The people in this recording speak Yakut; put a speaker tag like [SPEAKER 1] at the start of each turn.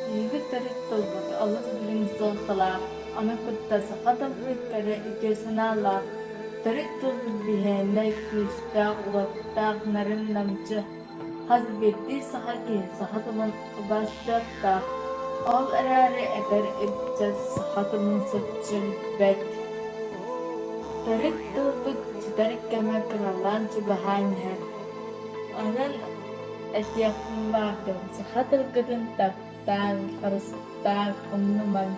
[SPEAKER 1] Биһиги төрүт тылбыт олус дириҥ суолталаах, ону кытта саха тылбыт кэрэ үтүө санаалаах, төрүт тылбыт биһиэнэ күүстээх, уоттаах, нарын-намчы, хас биирдии саха киһи саха тылын убаастыахтаах, ол эрээри эдэр ыччат саха тылын соччо билбэт. Төрүт тылбыт сүтэр кэмэ кыралаан чугаһаан иһэр. Онон этиэхпин баҕардым, саха тылгытын таптааҥ, харыстааҥ, умнумаҥ.